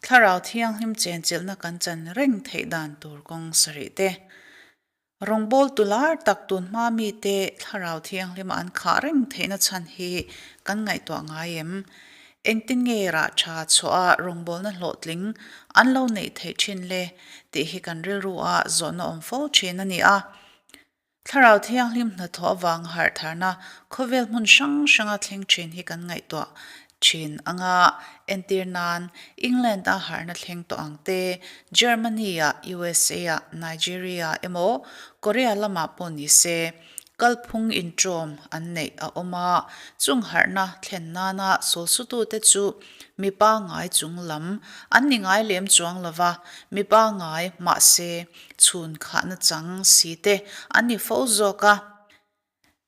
Thlarau Thianghlim chenchilhna kan chan reng theih dan tur kawng sarih te. Rawngbawltu lar tak tun hma mite Thlarau Thianghlima an khah reng theihna chhan hi kan ngaihtuah ngai em? Engtin nge rah tha chhuah a rawngbawlna hlawhtling an lo neih theih thin le tih hi kan rilru ah zawhna awm fo thin a ni a. Thlarau Thianghlim hnathawh avang harh tharna khawvel hmun hrang hranga thleng thin hi kan ngaihtuah thin anga entir nan England-a harhna thleng tawh ang te, Germany-ah, USA-ah, Nigeria emaw Korea lamah pawh ni se kalphung inṭawm an neih a awm a, chung harhna thlen nana sulsutute chu Mi pangngai chung lam an ni ngai lem chuang lo va, mi pangngai mahse chhun khahna chang si te an ni fo zawk a.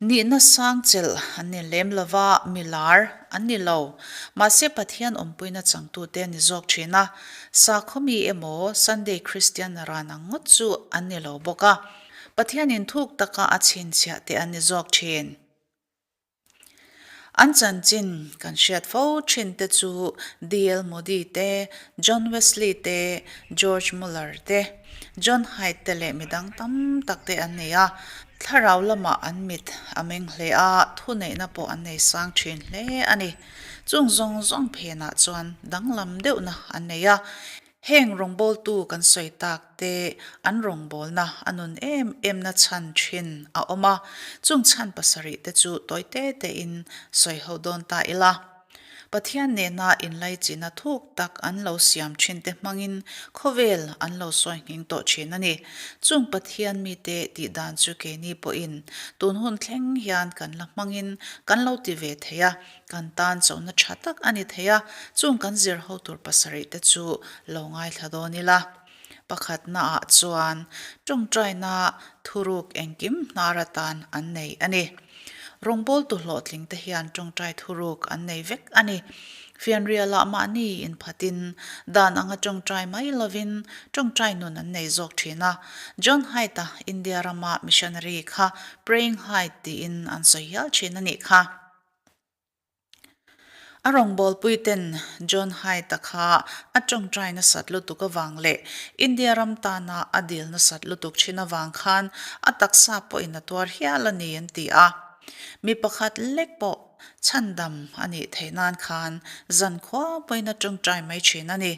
Nihna sang chelh an ni lem lo va, mi lar an ni lo. Mahse Pathian awmpuina changtute an ni zawk thin a, sakhaw mi emaw Sunday Christian ran ang ngawt chu an ni lo bawk a. Pathian inthuk taka a chhinchhiah te an ni zawk thin. An chanchin kan hriat fo thin te chu DL Moody te, John Wesley te, George Muller te, John Hyde te leh midang tam tak te an nei a. Thlarau lamah an mit a meng hle a, thuneihna pawh an nei sang thin hle a ni. Chung zawng zawng phenah chuan danglam deuhna an nei a. Heng rawngbawltu kan sawi tak te an rawngbawlna a nun em em na chhan thin a awm a, chung chhan pasarih te chu tawi te te in sawi ho dawn ta ila. Pathian nena inlaichina thuk tak an lo siam thin te hmangin khawvel an lo sawi nghing tawh thin a ni. Chung Pathian mite tih dan chu keini pawhin tun hun thleng hian kan la hmangin kan lo ti ve thei a, Kan tan chona tha tak a ni thei a, chung kan zir ho tur pasarih te chu lo ngaithla dawn ila. Pakhatna ah chuan tawngtaina thuruk engkim hnar atan an nei a ni. Rawngbawltu hlawhtling te hian tawngtai thuruk an nei vek a ni. Fianrial ah mahni inphatin dan anga tawngtai mai lovin tawngtai nun an nei zawk thin a. John Haidt-a India rama missionary kha Praying Haidt tiin an sawi hial thin a nih kha. A rawngbawlpuiten John Hyde-a kha a tawngtai nasat lutuk avang leh India ram tana a dil nasat lutuk thin avang khan a taksa pawhin a tuar hial a ni an ti a. Mi pakhat lek pawh chhandam a nih theih nan khan zankhua pawhin a tawngtai mai thin a ni.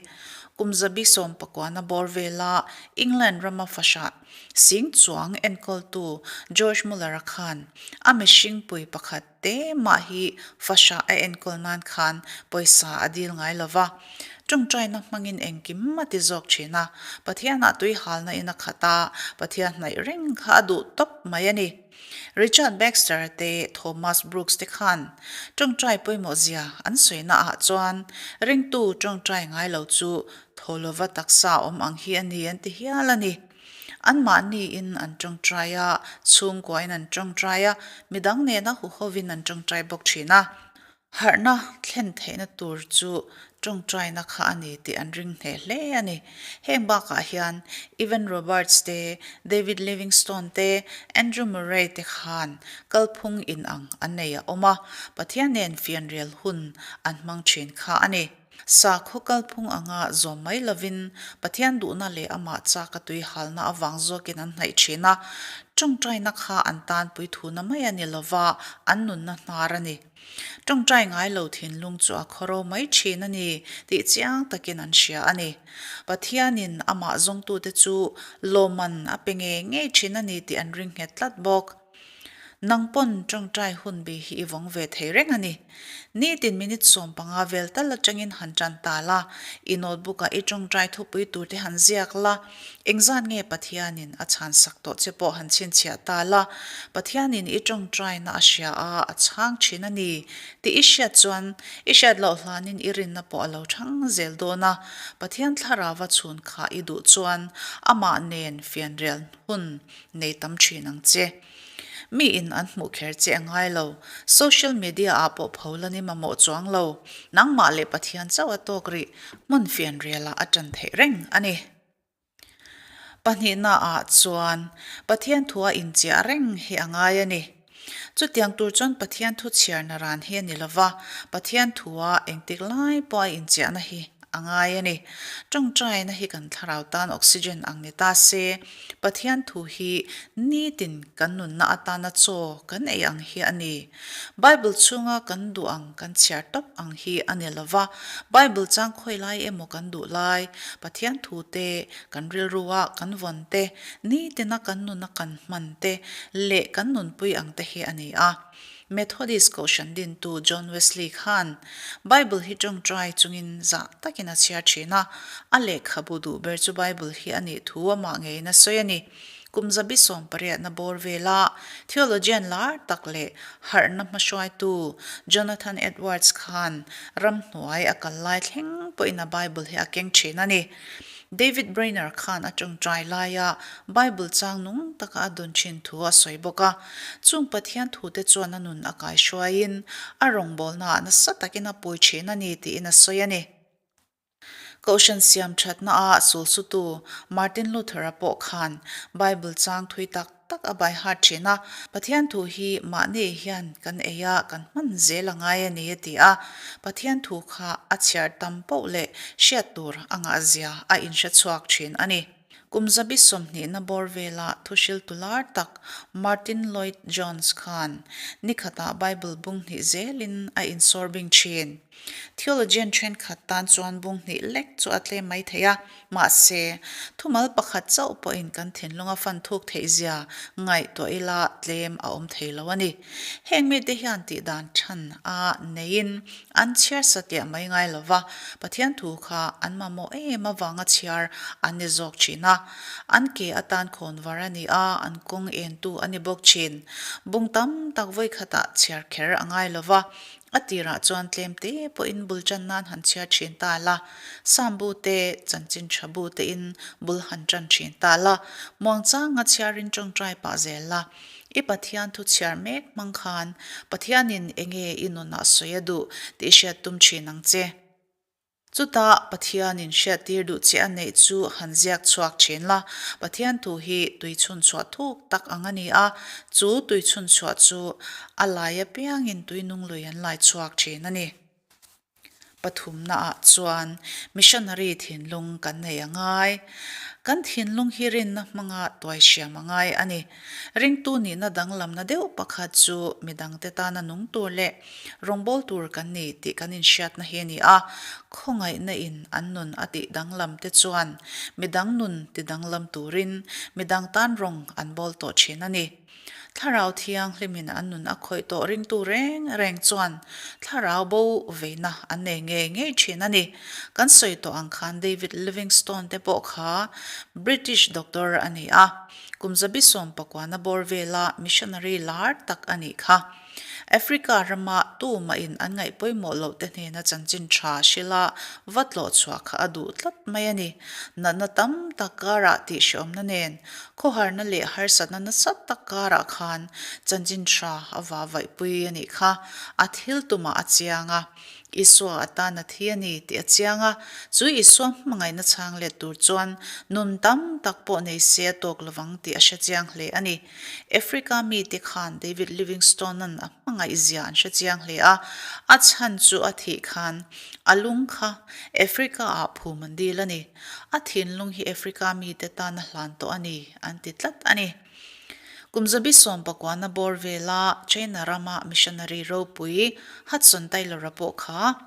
Kum zabi sawmpakuana bawr vela England rama fahrah Sing chuang enkawltu George Muller-a khan a mihringpui pakhat te mah hi fahrah a enkawl nan khan pawisa a dil ngai lo va. Tawngtaina hmangin engkim a ti zawk thin a, Pathianah tui halna in a khat a, Pathian hnaih reng kha a duh tawp mai a ni. Richard Baxter te Thomas Brooks te khan tawngtai pawimawh zia an sawina ah chuan ringtu tawngtai ngai lo chu Thaw lova taksa awm ang hi a ni an ti hial a ni. Anmahniin an tawngtai a, chhungkuain an tawngtai a, midang nena huhovin an tawngtai bawk thin a. Harhna thlen theihna tur chu tawngtaina kha a ni tih an ring hneh hle a ni. Heng bakah hian Evan Roberts te, David Livingstone te, Andrew Murray te khan kalphung inang an nei a awm a, Pathian nen fianrial hun an hmang thin kha a ni. Sakhaw kalphung anga zawm mai lovin Pathian duhna leh amah chak a tui halna avang zawkin an hnaih thin a, tawngtaina kha an tanpui thuna mai a ni lova, an nunna hnar a ni. Tawngtai ngai lo thinlung chu a khawro mai thin a ni tih chiang takin an hria a ni. Pathianin amah zawngtute chu lawmman a pe ngei ngei thin a ni tih an ring nghet tlat bawk. Nang pawn tawngtai hun bi hi i vawng ve thei reng a ni. Nitin minute 15 vel tal atangin han tan ta la, i notebook ah i tawngtai thupui tur te han ziak la, engzat nge Pathianin a chhan sak tawh che pawh han chhinchhiah ta la, Pathianin i tawngtaina a hria a, a chhang thin a ni tih i hriat chuan i hriat loh hlanin i rinna pawh a lo thang zel dawn a, Pathian thlarava chhun kha i duh chuan amah nen fianrial hun nei tam thin ang che. Mi in an hmuh kher che a ngai lo. Social media ah pawh pho la ni mamawh chuang lo. Nangmah leh Pathian chauh a tawk rih hmun fianrial ah a tan theih reng a ni. Pahnihna ah chuan Pathian thu a inchiah reng hi a ngai a ni. Chutiang tur chuan Pathian thu chhiarna ran hi a ni lova, Pathian thu a engtik lai pawh a inchiahna hi. a ngai a ni. Ṭawngṭaina hi kan thlarau tan oxygen ang ni ta se, Pathian thu hi nitin kan nunna atana chaw kan ei ang hi a ni. Bible chhunga kan duh ang kan chhiar tawp ang hi a ni lo va, Bible chang khawi lai emaw kan duh lai, Pathian thu te, kan rilrua kan vawn te, nitina kan nuna kan hman te leh kan nunpui ang te hi a ni a. Methodist Kohhran dintu John Wesley khan Bible hi ṭawngṭai chungin zah takin a chhiar ṭhin a, a lehkhabu duh ber chu Bible hi a nih thu amah ngeiin a sawi a ni. Kum zabi sawmpariatna bawr vela theologian lar tak leh harhna hmahruaitu Jonathan Edwards khan ramhnuai a kal lai thleng pawhin a Bible hi a keng ṭhin a ni. David Brainerd khan a ṭawngṭai laia Bible chang nung taka a dawn ṭhin thu a sawi bawk a. Chung Pathian thute chuan a nun a kaihruaiin a rawngbawlnaah nasa takin a pawi ṭhin a ni tiin a sawi a ni. Kohhran siam ṭhatnaah sulsutu Martin Luther-a pawh khan Bible chang thui tak tak a bai hat ṭhin a, Pathian thu hi mahni hian kan ei a, kan hman zel a ngai a ni a ti a. Pathian thu kha a chhiar tam poh leh hriat tur a ngahzia a inhre chhuak ṭhin a ni. Kum zabi sawmhnihna bawr vela thuhriltu lar tak Martin Lloyd Jones khan nikhatah Bible bung hnih zelin a insawr bing ṭhin. Theologian ṭhenkhat tan chuan bung hnih lek chu a tlem mai thei a, Mahse, thumal pakhat chauh pawhin kan thinlunga fan thuk theihzia ngaihtuah ila tlem a awm thei lo a ni. Heng mite hian tihdan than a neiin an chhiar satliah mai ngai lo va, Pathian thu kha an mamawh em avanga chhiar an ni zawk thin a. An ke atan khawnvar a ni a, an kawng entu a ni bawk thin. Bung tam tak vawikhatah chhiar kher a ngai lo va, A tirah chuan tlem te pawhin bul tan nan han chhiar thin ta la, Sam bu te, chanchin tha bu tein bul han tan thin ta la, muangchanga chhiarin tawngtai pah zel la. I Pathian thu chhiar mek hmang khan Pathianin enge i nunah sawi a duh tih hriat tum thin ang che. Chutah Pathianin hriattir duh che a neih chu han ziak chhuak thin la, Pathian thu hi tui chhunchhuah thuk tak ang a ni a, chu tui chhunchhuah chu a lai apiangin tui nung lui an lai chhuak thin a ni. Pathumnaah chuan missionary thinlung kan nei a ngai. Kan thinlung hi rinna hmanga tuai hriam a ngai a ni. Ringtu nihna danglamna deuh pakhat chu midangte tana nung tur leh Rawngbâwl tur kan ni tih kan inhriatna hi a ni a, khawngaihna in an nun a tih danglam te chuan midang nun ti danglam turin midang tan rawng an bâwl tawh thin a ni. Thlarau Thianghlimin an nun a khawih tawh ringtu reng reng chuan thlarau bo veina an nei ngei ngei thin a ni. Kan sawi tawh ang khan David Livingstone te pawh kha British doctor a ni a, kum zabi sawmpakuana bawr vela missionary lar tak a nih kha. Africa rama tumahin an ngaih pawimawh loh te hnena chanchin tha hrila va tlawh chhuah kha a duh tlat mai a ni. Natna tam tak karah tih hreawmna nen, khawharna leh harsatna nasa tak karah khan chanchin tha a va vaihpui a nih kha a thil tumah a chiang a. Isua atan a thi a ni tih a chiang a, chu Isua hmangaihna chhang let tur chuan nun tam tak pawh nei se a tawk lovang tih a hre chiang hle a ni. Africa mite khan David Livingstone-a'n a hmangaih zia an hre chiang hle a, a chhan chu a thih khan a lung kha Africa-ah phum an dil a ni. A thinlung hi Africa mite tan a hlan tawh a ni, an ti tlat a ni. Kum zabi sawmpakuana bawr vela China rama missionary ropui Hudson Taylor-a pawh kha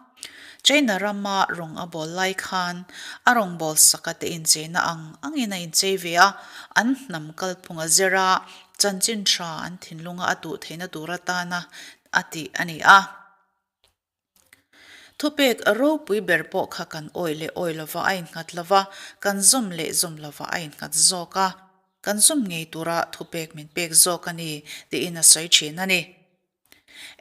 China rama rawng a bawl lai khan a rawngbâwl saka te incheina ang angin a inchei ve a, an hnam kalphung a zir a, chanchin tha an thinlunga a tuh theihna tur atana a tih a ni a. Thupek ropui ber pawh kha kan awih leh awih lova a innghat lova, kan zawm leh zawm lova a innghat zawk a, kan zawm ngei tura thupek min pek zawk a ni tiin a sawi thin a ni.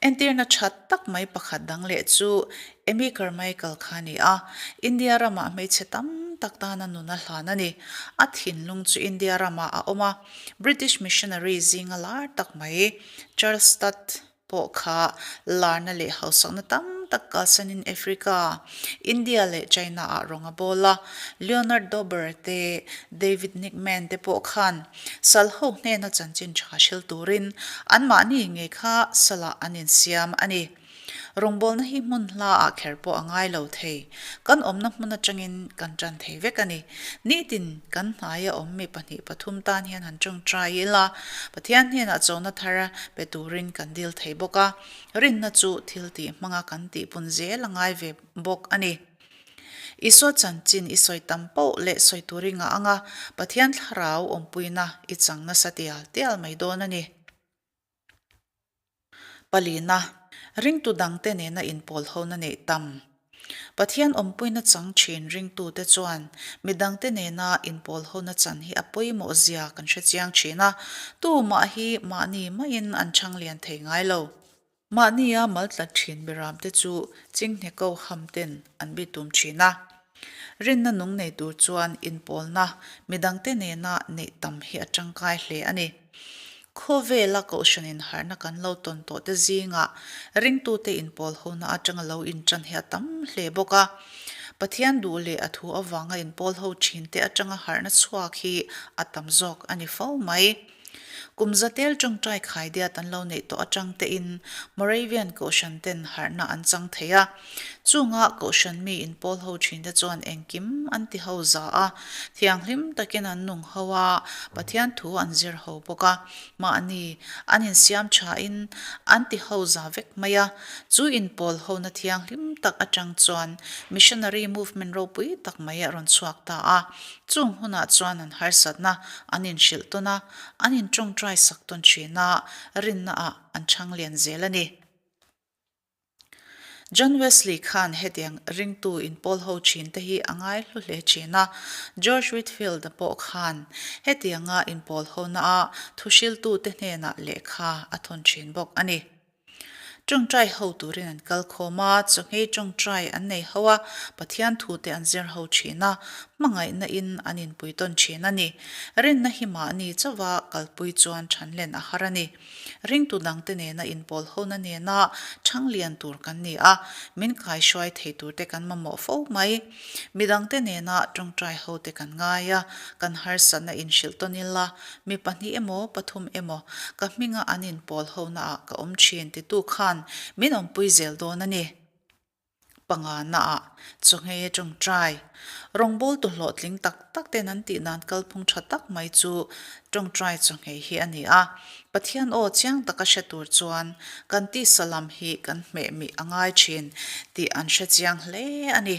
Entirna tha tak mai pakhat dang leh chu Amy Carmichael kha a ni a, India ramah hmeichhe tam tak tana nun a hlan a ni. A thinlung chu India ramah a awm a, British missionary zinga lar tak mai Charles Studd pawh kha larna leh hausakna tam tak kalsanin Africa, India leh China-ah rawng a bawl a. Leonard Dober te, David Nickman te pawh khan Sal ho hnena chanchin tha hril turin anmahni ngei kha salah an insiam a ni. Rawngbawlna hi hmun hla ah kher pawh a ngai lo thei. Kan awmna hmun atangin kan tan thei vek a ni. Nitin kan hnaia awm mi pahnih pathum tan hian han tawngtai ila, Pathian hnenah chona thar pe turin kan dil thei bawk a. Rinna chu thil tih hmanga kan tihpun zel a ngai ve bawk a ni. Isua chanchin i sawi tam poh leh sawi tur i ngah ang a, Pathian thlarau awmpuina i chang nasa tial tial mai dawn a ni. Palina, ringtu dangte nena inpawl hona neih tam. Pathian awmpuina chang thin ringtute chuan midangte nena inpawl hona chan hi a pawimawh zia kan hre chiang thin a, tumah hi mahni maiin an chhang lian thei ngai lo. Mahnia mal tlat thin miramte chu chinghne ko ham ten an bitum thin a. Rinna nung nei tur chuan inpawlna midangte nena neih tam hi a tangkai hle a ni. Khawvela kohhranin harhna kan lo tawn tawh te zingah ringtute inpawl hona atanga lo intan hi a tam hle bawk a. Pathian duh leh a thu avanga inpawl ho thin te atanga harhna chhuak hi a tam zawk a ni fo mai. Kum zatel tawngtai khaidiat an lo neih tawh atang tein Moravian Kohhran ten harhna an chang thei a. Chunga Kohhran mi inpawl ho thinte chuan engkim an ti ho za a, thianghlim takin an nung ho a, Pathian thu an zir ho bawk a. Mahni an insiam thain an ti ho za vek mai a. Chu inpawl hona thianghlim tak atang chuan Missionary Movement ropui tak mai a rawn chhuak ta a. Chung hunah chuan an harsatna an inhrilh tawn a, an inṭawngṭai sak tawn ṭhin a, rinnaah an chhang lian zel a ni. John Wesley khan hetiang ringtu inpawl ho ṭhin te hi a ngaihlu hle ṭhin a, George Whitefield-a pawh khan hetianga inpawl hona-a thuhriltute hnenah lehkha a thawn ṭhin bawk a ni. Ṭawngṭai ho turin an kal khawm a, chawhngei ṭawngṭai an nei ho a, Pathian thute an zir ho ṭhin a, hmangaihna in an inpui tawn ṭhin a ni. Rinna hi mahni chauha kalpui chuan ṭhanlen a har a ni. Ringtu dangte nena inpawl hona nena ṭhanglian tur kan ni a, min kaihruai thei turte kan mamawh fo mai. Midangte nena ṭawngṭai hote kan ngai a, kan harsatna inhrilh tawn ila, Mi pahnih emaw, pathum emaw, ka hminga an inpawl honaah ka awm thin titu khan min awmpui zel dawn a ni. Panganaah, Chawngheia tawngtai, rawngbawltu hlawhtling tak tak ten an tih dan kalphung tha tak mai chu tawngtai chawnghei hi a ni a. Pathian aw chiang taka hre tur chuan kan tisa lam hi kan hmeh mih a ngai thin tih an hre chiang hle a ni.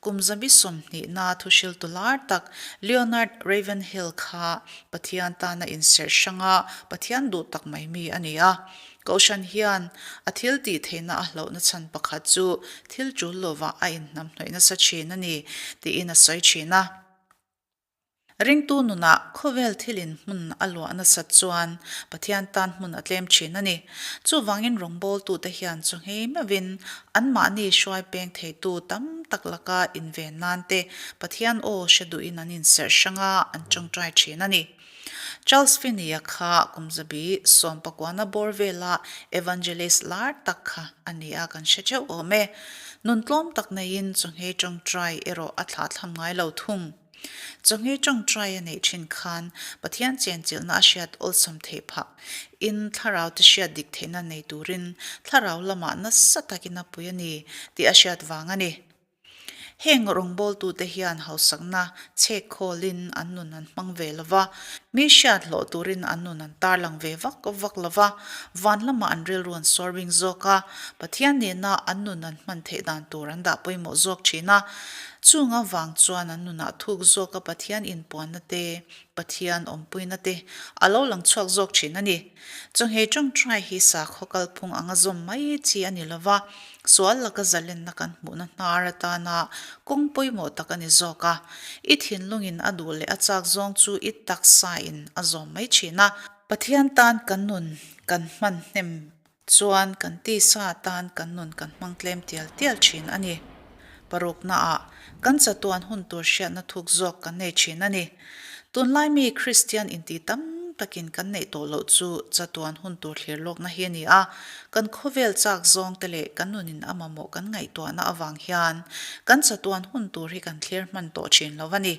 Kum zabi sawmhnihna thuhriltu lar tak Leonard Ravenhill kha Pathian tana inserh hranga Pathian duh tak mai mi a ni a. Kohhran hian a thil tih theihna a hlauhna chhan pakhat chu thil tul lovah a inhnamhnawih nasa thin a ni tiin a sawi thin a. Ringtu nunah khawvel thilin hmun a luah nasat chuan Pathian tan hmun a tlem thin a ni. Chuvangin rawngbawltute hian chu nghei meuhin anmahni hruai peng theitu tam tak laka inven nan te Pathian aw hre duhin an inserh hrang a, an tawngtai thin a ni. Charles Finney-a kha kum zabi sawmpakuana bawr vela evangelist lar tak kha a ni a kan hre theuh awm e. Nun tlawm tak neiin chu nghei tawngtai erawh a thlahthlam ngai lo thung. Chawhmeh tawngtai a neih thin khan Pathian chenchilhna a hriat awlsam theih phah in thlarau te hriat dik theihna nei turin thlarau lamah nasa takin a pui a ni tih a hriat vang a ni. Heng rawngbawltute hian hausakna chhek khawlin an nun an hmang ve lo va, mi hriat hlawh turin an nun an tarlang ve vak vak lo va, van lamah an rilru an sawr bing zawk a, Pathian nena an nun an hman theih dan tur an dah pawimawh zawk thin a. Chung avang chuan an nunah thuk zawka Pathian inpuanna te, Pathian awmpuina te a lo lang chhuak zawk thin a ni. Chawnghe tawngtai hi sakhaw kalphung anga zawm mai chi a ni lo va, sual laka zalenna kan hmuhna hnar atana kawng pawimawh tak a ni zawk a. I thinlungin a duh leh a chak zawng chu i taksain a zawm mai thin a. Pathian tan kan nun kan hman hnem Chuan kan tisa atan kan nun kan hmang tlem tial tial thin a ni. Paruknaah, kan chatuan hun tur hriatna thuk zawk kan nei thin a ni. Tunlai mi Kristian inti tam takin kan neih tawh loh chu chatuan hun tur thlir lawkna hi a ni a. Kan khawvel chak zawng te leh kan nunin a mamawh kan ngaihtuahna avang hian kan chatuan hun tur hi kan thlir hman tawh thin lo a ni.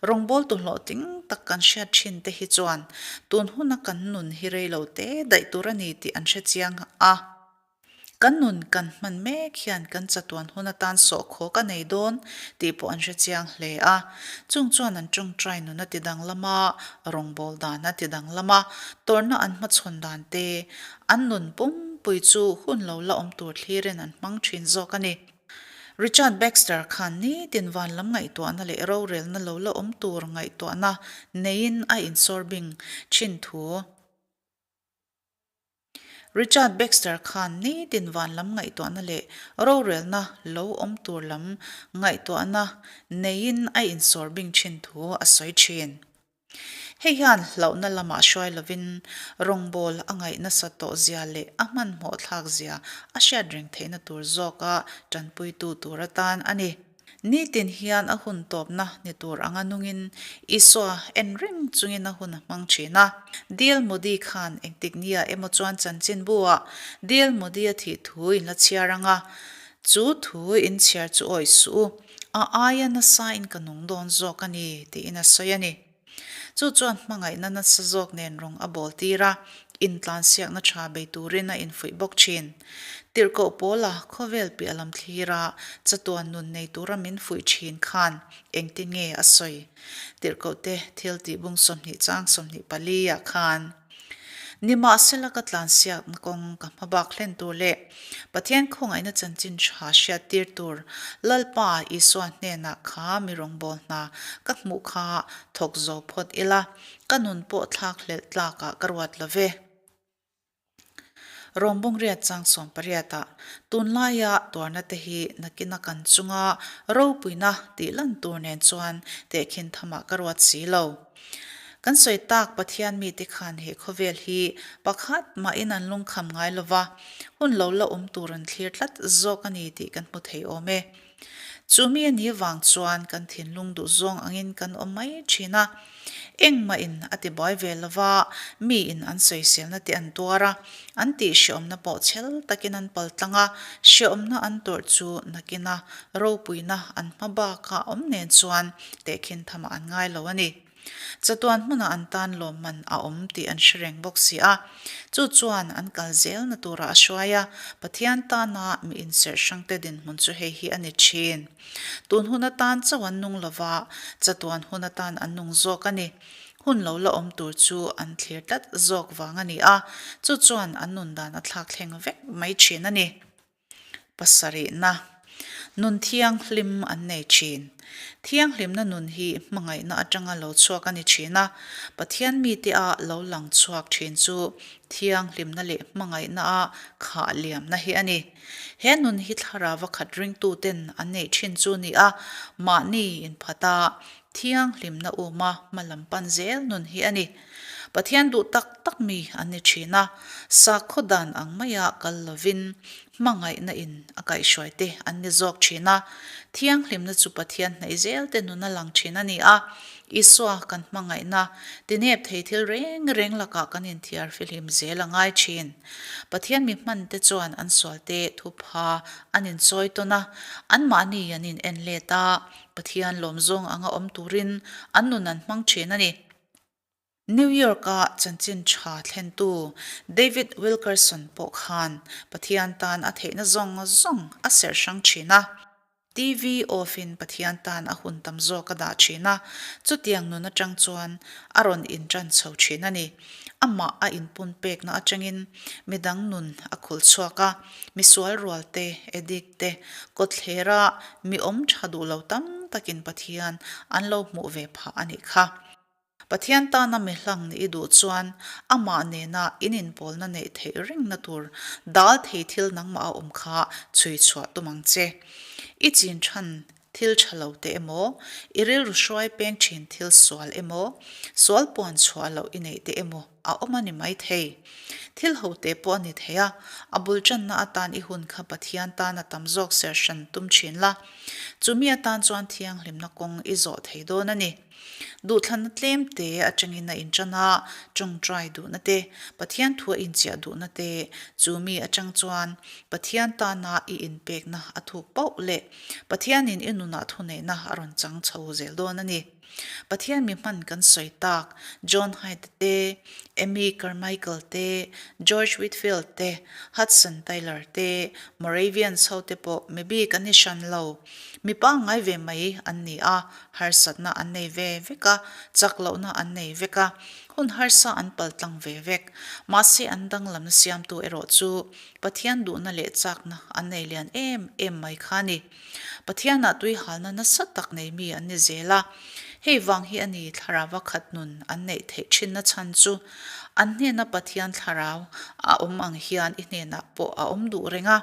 Rawngbawltu hlawhtling tak kan hriat thin te hi chuan tun huna kan nun hi rei lo te daih tur a ni tih an hre chiang a. Kan nun kan hman mek hian kan chatuan hun atan sawhkhawk a nei dawn tih pawh an hre chiang hle a. Chung chuan an tawngtai nun a ti danglam a, rawngbâwl dan a ti danglam a, tawrhna an hmachhawn dan te, an nun pumpui chu hun lo la awm tur thlirin an hmang thin zawk a ni. Richard Baxter khan nitin van lam ngaihtuahna leh rorelna lo la awm tur ngaihtuahna neiin a insawrbing thin thu. Richard Baxter khan nitin van lam ngaihtuahna leh rorelna lo awm tur lam ngaihtuahna neiin a insawrbing thin thu a sawi thin. Hei hian hlauhna lamah hruai lovin rawngbâwl a ngaih nasa tawh zia leh a hmanhmawh thlak zia a hriat reng theihna tur zawka tanpuitu tur atan a ni. Nitin hian a hun tawpna ni tur anga nungin Isua en reng chungin a hun a hmang thin a. Dil Modi khan engtik nia emaw chuan chanchinbu-ah Dil Modi-a thih thu in la chhiar ang a, chu thu in chhiar chu awih suh u. A aia nasain ka nung dawn zawk a ni, tiin a sawi a ni. Chu chuan hmangaihna nasa zawk nen rawng a bawl tir a, intlansiakna tha bei turin a infuih bawk thin. Tirhkoh Paula khawvel piah lam thlira chatuan nun nei tura min fuih thin khan engtin nge a sawi? Tirhkohte thil tihbung 20 chang 24 ah khan. Nimahsela ka tlansiakna kawng ka hma bak hlen tur leh Pathian khawngaihna chanchin tha hriattir tur Lalpa Isua hnenah kha mi rawngbâwl hna ka hmuh kha thawk zo phawt ila, ka nun pawh thlak hlelh tlakah ka ruat lo ve. Rawngbawng riat chang 18 ah tunlaia tuarna te hi nakina kan chunga ropuina tih lan tur nen chuan tehkhin thamah ka ruat si lo. Kan sawi tak Pathian mite khan he khawvel hi pakhat mahin an lungkham ngai lo va, hun lo la awm tur an thlir tlat zawk a ni tih kan hmu thei awm e. Chu mi a ni vang chuan kan thinlung duh zawng angin kan awm mai thin a. Engmahin a ti buai ve lo va, miin an sawiselna te an tuar a, an tih hreawmna pawh chhel takin an pal tlang a, hreawmna an tawrh chu nakina ropuina an hma bakah awm nen chuan tehkhin thamah an ngai lo a ni. Chatuan hmunah an tan lawmman a awm tih an hre reng bawk si a. Chu chuan an kal zelna turah a hruai a, Pathian tana mi inserh hrangte dinhmun chu hei hi a ni thin. Tun hun atan chauh an nung lo va, chatuan hun atan an nung zawk a ni. Hun lo la awm tur chu an thlir tlat zawk vang a ni a, chu chuan an nun dan a thlak thleng vek mai thin a ni. Pasarihna, Nun thianghlim an nei thin. Thianghlimna nun hi hmangaihna atanga lo chhuak a ni thin a, Pathian mite a lo lang chhuak thin chu thianghlimna leh hmangaihna a khah liamna hi a ni. He nun hi thlarava khat ringtuten an neih thin chu ni a, mahni inphata thianghlimna uma hmalam pan zel nun hi a ni. Pathian duh tak tak mi an ni thin a, sakhaw dan ang maia kal lovin hmangaihna in a kaihhruai te an ni zawk thin a. Thianghlimna chu Pathian hnaih zel te nun a lang thin a ni a, Isua kan hmangaihna tinep thei thil reng reng lakah kan inthiar fihlim zel a ngai thin. Pathian mi hman te chuan an sual te thupha an inchawi tawn a, anmahni an in en let a, Pathian lawmzawng anga awm turin an nun an hmang thin a ni. New York-a chanchin tha thlentu David Wilkerson pawh khan Pathian tan a theihna zawng zawng a serh hrang thin a. TV off-in Pathian tan a hun tam zawk a dah thin a, chutiang nun atang chuan a rawn intan chho thin a ni. Amah a inpun pekna atangin midang nun a khul chhuak a, misual rual te, addict te, kawtthlera mi awm tha duh lo tam takin Pathian an lo hmuh ve phah a nih kha. Pathian tana mi hlang nih i duh chuan amah nena in inpawlna neih theih rengna tur dal thei thil nangmah a awm kha chhui chhuah tum ang che. I chin than thil tha lo te emaw, i rilru hruai peng thin thil sual emaw, sual puan chhuah loh i neih te emaw a awm a ni mai thei. Thil ho te pawh a ni thei a, a bul tanna atan i hun kha Pathian tana tam zawk ser hran tum thin la. Chumi atan chuan thianghlimna kawng i zawh thei dawn a ni. Duhthlanna tlem te atangin a intan a, tawngtai duhna te, Pathian thu a inchiah duhna te, chu mi atang chuan Pathian tana i inpekna a thuk pauh leh Pathianin i nunah thuneihna a rawn chang chho zel dawn a ni. Pathian mi hman kan sawi tak, John Hyde te, Amy Carmichael te, George Whitefield te, Hudson Taylor te, Moravians ho te pawh mi bik an ni hran lo. Mi pangngai ve mai an ni a, harsatna an nei ve vek a, chak lohna an nei vek a, hun harsa an pal tlang ve vek. Mahse an danglamna siamtu erawh chu Pathian duhna leh chakna an nei lian em em mai kha a ni. Pathianah tui halna nasa tak nei mi an ni zel a, hei vang hi a ni thlarauva khat nun an neih theih thinna chhan chu an hnena Pathian thlarau a awm ang hian i hnenah pawh a awm duh reng a.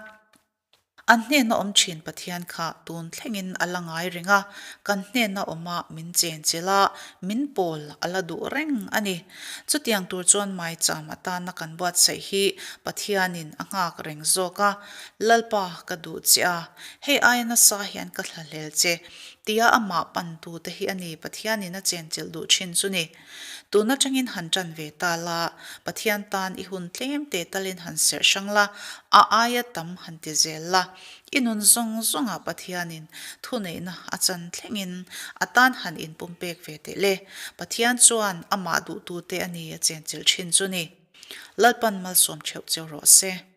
An hnena awm thin Pathian kha tun thlengin a la ngai reng a, kan hnena awma min chenchilh a, min pawl a la duh reng a ni. Chutiang tur chuan maicham atana kan buatsaih hi Pathianin a nghak reng zawk a, Lalpa ka duh che a, hei aia nasa hian ka thlahlel che, tia amah pantute hi a ni Pathianin a chenchilh duh thin chu ni. Tun atangin han tan ve ta la, Pathian tan i hun tlem te talin han serh hrang la, a aia tam han ti zel la. I nun zawng zawngah Pathianin thuneihna a chan thlengin a tan han inpumpek ve teh le. Pathian chuan amah duhtute a ni a chenchilh thin chu ni. Lalpan malsawm theuh cheu rawh se.